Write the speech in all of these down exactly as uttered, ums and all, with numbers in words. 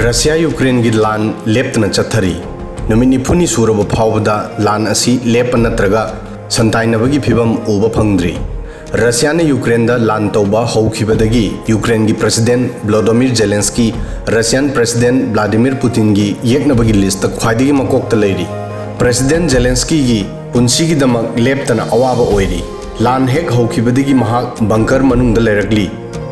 Russia ꯌꯨꯀ꯭ꯔꯦꯟꯒꯤ ꯂꯥꯟ ꯂꯦꯞꯇꯅ ꯆꯠꯊꯔꯤ꯫ ꯅꯨꯃꯤꯠ ꯅꯤꯐꯨꯅꯤ ꯁꯨꯔꯕ ꯐꯥꯎꯕꯗ ꯂꯥꯟ ꯑꯁꯤ ꯂꯦꯞꯄ ꯅꯠꯇ꯭ꯔꯒ ꯁꯟꯇꯥꯏꯅꯕꯒꯤ ꯐꯤꯚꯝ ꯎꯕ ꯐꯪꯗ꯭ꯔꯤ꯫ ꯔꯁꯤꯌꯥꯅ ꯌꯨꯀ꯭ꯔꯦꯟꯗ ꯂꯥꯟ ꯇꯧꯕ ꯍꯧꯈꯤꯕꯗꯒꯤ ꯌꯨꯀ꯭ꯔꯦꯟꯒꯤ ꯄ꯭ꯔꯦꯁꯤꯗꯦꯟꯠ ꯚ꯭ꯂꯣꯗꯣꯃꯤꯔ ꯖꯦꯂꯦꯟꯁꯀꯤ ꯔꯁꯤꯌꯥꯟ ꯄ꯭ꯔꯦꯁꯤꯗꯦꯟꯠ ꯚ꯭ꯂꯥꯗꯤꯃꯤꯔ ꯄꯨꯇꯤꯟꯒꯤ ꯌꯦꯛꯅꯕꯒꯤ ꯂꯤꯁꯇ ꯈ꯭ꯋꯥꯏꯗꯒꯤ ꯃꯀꯣꯛꯇ ꯂꯩꯔꯤ꯫ ꯄ꯭ꯔꯦꯁꯤꯗꯦꯟꯠ ꯖꯦꯂꯦꯟꯁꯀꯤꯒꯤ ꯄꯨꯟꯁꯤꯒꯤꯗꯃꯛ ꯂꯦꯞꯇꯅ ꯑꯋꯥꯕ ꯑꯣꯏꯔꯤ꯫ ꯂꯥꯟ ꯍꯦꯛ ꯍꯧꯈꯤꯕꯗꯒꯤ ꯃꯍꯥꯛ ꯕꯪꯀꯔ ꯃꯅꯨꯡꯗ ꯂꯩꯔꯛꯂꯤ꯫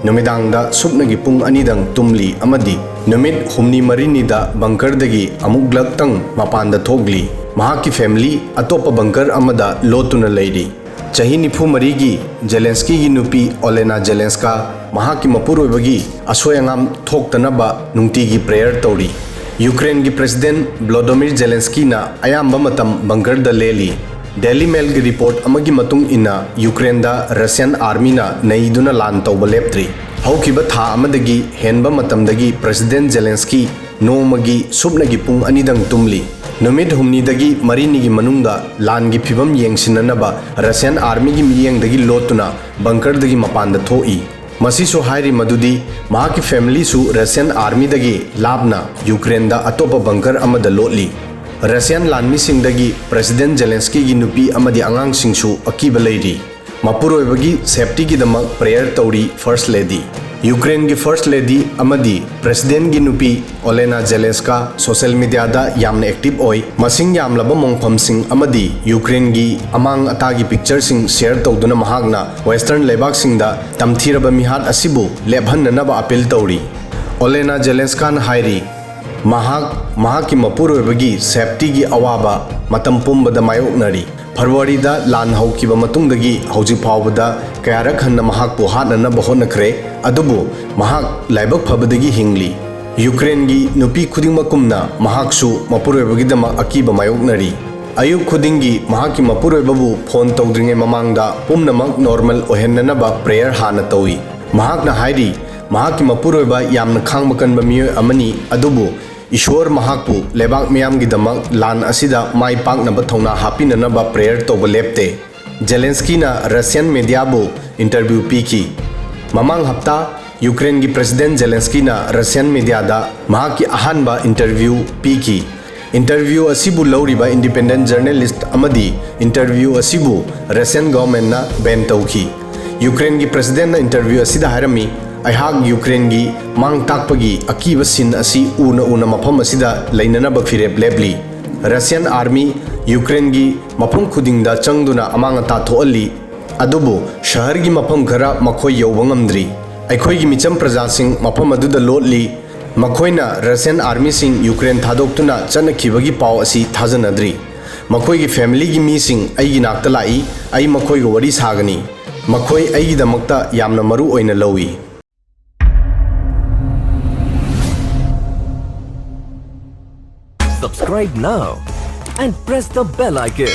ꯅꯨꯃꯤꯗꯥꯡꯗ ꯁꯨꯞꯅꯒꯤ ꯄꯨꯡ ꯑꯅꯤꯗꯪ ꯇꯨꯝꯂꯤ ꯑꯃꯗꯤ ꯅꯨꯃꯤꯠ ꯍꯨꯝꯅꯤ ꯃꯔꯤꯅꯤꯗ ꯕꯪꯀꯔꯗꯒꯤ ꯑꯃꯨꯛꯂꯛꯇꯪ ꯃꯄꯥꯟꯗ ꯊꯣꯛꯂꯤ꯫ ꯃꯍꯥꯛꯀꯤ ꯐꯦꯃꯤꯂꯤ ꯑꯇꯣꯞꯄ ꯕꯪꯀꯔ ꯑꯃꯗ ꯂꯣꯠꯇꯨꯅ ꯂꯩꯔꯤ꯫ ꯆꯍꯤ ꯅꯤꯐꯨ ꯃꯔꯤꯒꯤ ꯖꯦꯂꯦꯟꯁꯀꯤꯒꯤ ꯅꯨꯄꯤ ꯑꯣꯂꯦꯅꯥ ꯖꯦꯂꯦꯟꯁꯀꯥ ꯃꯍꯥꯛꯀꯤ ꯃꯄꯨꯔꯣꯏꯕꯒꯤ ꯑꯁꯣꯏ ꯑꯉꯥꯝ ꯊꯣꯛꯇꯅꯕ ꯅꯨꯡꯇꯤꯒꯤ ꯄ꯭ꯔꯦꯌꯔ ꯇꯧꯔꯤ꯫ ꯌꯨꯀ꯭ꯔꯦꯟꯒꯤ ꯄ꯭ꯔꯦꯁꯤꯗꯦꯟꯠ ꯚ꯭ꯂꯣꯗꯣꯃꯤꯔ ꯖꯦꯂꯦꯟꯁꯀꯤꯅ ꯑꯌꯥꯝꯕ ꯃꯇꯝ ꯕꯪꯀꯔꯗ ꯂꯦꯜꯂꯤ꯫ ꯗꯦꯂꯤ ꯃꯦꯜꯒꯤ ꯔꯤꯄꯣꯔꯠ ꯑꯃꯒꯤ ꯃꯇꯨꯡ ꯏꯟꯅ, ꯌꯨꯀ꯭ꯔꯦꯟꯗ ꯔꯁꯤꯌꯟ ꯑꯥꯔꯃꯤꯅ ꯅꯩꯗꯨꯅ ꯂꯥꯟ ꯇꯧꯕ ꯂꯦꯞꯇ꯭ꯔꯤ꯫ ꯍꯧꯈꯤꯕ ꯊꯥ ꯑꯃꯗꯒꯤ ꯍꯦꯟꯕ ꯃꯇꯝꯗꯒꯤ ꯄ꯭ꯔꯦꯁꯤꯗꯦꯟꯠ ꯖꯦꯂꯦꯟꯁꯀꯤ ꯅꯣꯡꯃꯒꯤ ꯁꯨꯞꯅꯒꯤ ꯄꯨꯡ ꯑꯅꯤꯗꯪ ꯇꯨꯝꯂꯤ꯫ ꯅꯨꯃꯤꯠ ꯍꯨꯝꯅꯤꯗꯒꯤ ꯃꯔꯤꯅꯤꯒꯤ ꯃꯅꯨꯡꯗ ꯂꯥꯟꯒꯤ ꯐꯤꯚꯝ ꯌꯦꯡꯁꯤꯟꯅꯅꯕ ꯔꯁꯤꯌꯟ ꯑꯥꯔꯃꯤꯒꯤ ꯃꯤꯠꯌꯦꯡꯗꯒꯤ ꯂꯣꯠꯇꯨꯅ ꯕꯪꯀꯔꯗꯒꯤ ꯃꯄꯥꯟꯗ ꯊꯣꯛꯏ꯫ ꯃꯁꯤꯁꯨ ꯍꯥꯏꯔꯤ ꯃꯗꯨꯗꯤ ꯃꯍꯥꯛꯀꯤ ꯐꯦꯃꯤꯂꯤꯁꯨ ꯔꯁꯤꯌꯟ ꯑꯥꯔꯃꯤꯗꯒꯤ ꯂꯥꯞꯅ ꯌꯨꯀ꯭ꯔꯦꯟꯗ ꯑꯇꯣꯞꯄ ꯕꯪꯀꯔ ꯑꯃꯗ ꯂꯣꯠꯂꯤ꯫ ꯔꯁꯤꯌꯟ ꯂꯥꯟꯃꯤꯁꯤꯡꯗꯒꯤ ꯄ꯭ꯔꯦꯁꯤꯗꯦꯟꯠ ꯖꯦꯂꯦꯟꯁꯀꯤꯒꯤ ꯅꯨꯄꯤ ꯑꯃꯗꯤ ꯑꯉꯥꯡꯁꯤꯡꯁꯨ ꯑꯀꯤꯕ ꯂꯩꯔꯤ꯫ ꯃꯄꯨꯔꯣꯏꯕꯒꯤ ꯁꯦꯐꯇꯤꯒꯤꯗꯃꯛ ꯄ꯭ꯔꯦꯌꯔ ꯇꯧꯔꯤ ꯐꯔꯁꯠ ꯂꯦꯗꯤ꯫ ꯌꯨꯀ꯭ꯔꯦꯟꯒꯤ ꯐꯔꯁꯠ ꯂꯦꯗꯤ ꯑꯃꯗꯤ ꯄ꯭ꯔꯦꯁꯤꯗꯦꯟꯠꯒꯤ ꯅꯨꯄꯤ ꯑꯣꯂꯦꯅꯥ ꯖꯦꯂꯦꯟꯁꯀꯥ ꯁꯣꯁꯤꯌꯦꯜ ꯃꯤꯗꯤꯌꯥꯗ ꯌꯥꯝꯅ ꯑꯦꯛꯇꯤꯚ ꯑꯣꯏ꯫ ꯃꯁꯤꯡ ꯌꯥꯝꯂꯕ ꯃꯣꯡꯐꯝꯁꯤꯡ ꯑꯃꯗꯤ ꯌꯨꯀ꯭ꯔꯦꯟꯒꯤ ꯑꯃꯥꯡ ꯑꯇꯥꯒꯤ ꯄꯤꯛꯆꯔꯁꯤꯡ ꯁꯦꯌꯔ ꯇꯧꯗꯨꯅ ꯃꯍꯥꯛꯅ ꯋꯦꯁꯇꯔꯟ ꯂꯩꯕꯥꯛꯁꯤꯡꯗ ꯇꯝꯊꯤꯔꯕ ꯃꯤꯍꯥꯠ ꯑꯁꯤꯕꯨ ꯂꯦꯞꯍꯟꯅꯅꯕ ꯑꯄꯤꯜ ꯇꯧꯔꯤ꯫ ꯑꯣꯂꯦꯅꯥ ꯖꯦꯂꯦꯟꯁꯀꯥꯅ ꯍꯥꯏꯔꯤ, ꯃꯍꯥꯛ ꯃꯍꯥꯛꯀꯤ ꯃꯄꯨꯔꯣꯏꯕꯒꯤ ꯁꯦꯐꯇꯤꯒꯤ ꯑꯋꯥꯕ ꯃꯇꯝ ꯄꯨꯝꯕꯗ ꯃꯥꯌꯣꯛꯅꯔꯤ꯫ ꯐꯦꯕ꯭ꯔꯨꯋꯥꯔꯤꯗ ꯂꯥꯟ ꯍꯧꯈꯤꯕ ꯃꯇꯨꯡꯗꯒꯤ ꯍꯧꯖꯤꯛ ꯐꯥꯎꯕꯗ ꯀꯌꯥꯔꯛ ꯍꯟꯅ ꯃꯍꯥꯛꯄꯨ ꯍꯥꯠꯅꯅꯕ ꯍꯣꯠꯅꯈ꯭ꯔꯦ, ꯑꯗꯨꯕꯨ ꯃꯍꯥꯛ ꯂꯥꯏꯕꯛ ꯐꯕꯗꯒꯤ ꯍꯤꯡꯂꯤ꯫ ꯌꯨꯀ꯭ꯔꯦꯟꯒꯤ ꯅꯨꯄꯤ ꯈꯨꯗꯤꯡꯃꯛꯀꯨꯝꯅ ꯃꯍꯥꯛꯁꯨ ꯃꯄꯨꯔꯣꯏꯕꯒꯤꯗꯃꯛ ꯑꯀꯤꯕ ꯃꯥꯌꯣꯛꯅꯔꯤ꯫ ꯑꯌꯨꯛ ꯈꯨꯗꯤꯡꯒꯤ ꯃꯍꯥꯛꯀꯤ ꯃꯄꯨꯔꯣꯏꯕꯕꯨ ꯐꯣꯟ ꯇꯧꯗ꯭ꯔꯤꯉꯩ ꯃꯃꯥꯡꯗ ꯄꯨꯝꯅꯃꯛ ꯅꯣꯔꯃꯦꯜ ꯑꯣꯏꯍꯟꯅꯅꯕ ꯄ꯭ꯔꯦꯌꯔ ꯍꯥꯟꯅ ꯇꯧꯏ꯫ ꯃꯍꯥꯛꯅ ꯍꯥꯏꯔꯤ, ꯃꯍꯥꯛꯀꯤ ꯃꯄꯨꯔꯣꯏꯕ ꯌꯥꯝꯅ ꯈꯥꯡꯕ ꯀꯟꯕ ꯃꯤꯑꯣꯏ ꯑꯃꯅꯤ, ꯑꯗꯨꯕꯨ ꯏꯁ꯭ꯋꯔ ꯃꯍꯥꯛꯄꯨ ꯂꯩꯕꯥꯛ ꯃꯤꯌꯥꯝꯒꯤꯗꯃꯛ ꯂꯥꯟ ꯑꯁꯤꯗ ꯃꯥꯏ ꯄꯥꯛꯅꯕ ꯊꯧꯅꯥ ꯍꯥꯞꯄꯤꯅꯅꯕ ꯄ꯭ꯔꯦꯌꯔ ꯇꯧꯕ ꯂꯦꯞꯇꯦ꯫ ꯖꯦꯂꯦꯟꯁꯀꯤꯅ ꯔꯁꯤꯌꯟ ꯃꯦꯗꯤꯌꯥꯕꯨ ꯏꯟꯇꯔꯚ꯭ꯌꯨ ꯄꯤꯈꯤ꯫ ꯃꯃꯥꯡ ꯍꯞꯇꯥ ꯌꯨꯀ꯭ꯔꯦꯟꯒꯤ ꯄ꯭ꯔꯦꯁꯤꯗꯦꯟ ꯖꯦꯂꯦꯟꯁꯀꯤꯅ ꯔꯁꯤꯌꯥꯟ ꯃꯤꯗꯤꯌꯥꯗ ꯃꯍꯥꯛꯀꯤ ꯑꯍꯥꯟꯕ ꯏꯟꯇꯔꯚ꯭ꯌꯨ ꯄꯤꯈꯤ꯫ ꯏꯟꯇꯔꯚ꯭ꯌꯨ ꯑꯁꯤꯕꯨ ꯂꯧꯔꯤꯕ ꯏꯟꯗꯤꯄꯦꯟꯗꯦꯟ ꯖꯔꯅꯦꯂꯤꯁ꯭ꯠ ꯑꯃꯗꯤ ꯏꯟꯇꯔꯚ꯭ꯌꯨ ꯑꯁꯤꯕꯨ ꯔꯁꯤꯌꯥꯟ ꯒꯚꯔꯟꯃꯦꯟꯠꯅ ꯕꯦꯟ ꯇꯧꯈꯤ꯫ ꯌꯨꯀ꯭ꯔꯦꯟꯒꯤ ꯄ꯭ꯔꯦꯁꯤꯗꯦꯟꯠꯅ ꯏꯟꯇꯔꯚ꯭ꯌꯨ ꯑꯁꯤꯗ ꯍꯥꯏꯔꯝꯃꯤ, "ꯑꯩꯍꯥꯛ ꯌꯨꯀ꯭ꯔꯦꯟꯒꯤ ꯃꯥꯡ ꯇꯥꯛꯄꯒꯤ ꯑꯀꯤꯕ ꯁꯤꯟ ꯑꯁꯤ ꯎꯅ ꯎꯅ ꯃꯐꯝ ꯑꯁꯤꯗ ꯂꯩꯅꯅꯕ ꯐꯤꯔꯦꯞ ꯂꯦꯞꯂꯤ꯫ ꯔꯁꯤꯌꯥꯟ ꯑꯥꯔꯃꯤ ꯌꯨꯀ꯭ꯔꯦꯟꯒꯤ ꯃꯐꯝ ꯈꯨꯗꯤꯡꯗ ꯆꯪꯗꯨꯅ ꯑꯃꯥꯡ ꯑꯇꯥ ꯊꯣꯛꯍꯜꯂꯤ꯫ ꯑꯗꯨꯕꯨ ꯁꯍꯔꯒꯤ ꯃꯐꯝ ꯈꯔ ꯃꯈꯣꯏ ꯌꯧꯕ ꯉꯝꯗ꯭ꯔꯤ꯫ ꯑꯩꯈꯣꯏꯒꯤ ꯃꯤꯆꯝ ꯄ꯭ꯔꯖꯥꯁꯤꯡ ꯃꯐꯝ ꯑꯗꯨꯗ ꯂꯣꯠꯂꯤ꯫ ꯃꯈꯣꯏꯅ ꯔꯁꯤꯌꯥꯟ ꯑꯥꯔꯃꯤꯁꯤꯡ ꯌꯨꯀ꯭ꯔꯦꯟ ꯊꯥꯗꯣꯛꯇꯨꯅ ꯆꯠꯅꯈꯤꯕꯒꯤ ꯄꯥꯎ ꯑꯁꯤ ꯊꯥꯖꯅꯗ꯭ꯔꯤ꯫ ꯃꯈꯣꯏꯒꯤ ꯐꯦꯃꯤꯂꯤꯒꯤ ꯃꯤꯁꯤꯡ ꯑꯩꯒꯤ ꯅꯥꯛꯇ ꯂꯥꯛꯏ꯫ ꯑꯩ ꯃꯈꯣꯏꯒ ꯋꯥꯔꯤ ꯁꯥꯒꯅꯤ꯫ ꯃꯈꯣꯏ ꯑꯩꯒꯤꯗꯃꯛꯇ ꯌꯥꯝꯅ ꯃꯔꯨ ꯑꯣꯏꯅ ꯂꯧꯏ꯫" Subscribe now and press the bell icon.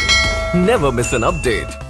Never miss an update.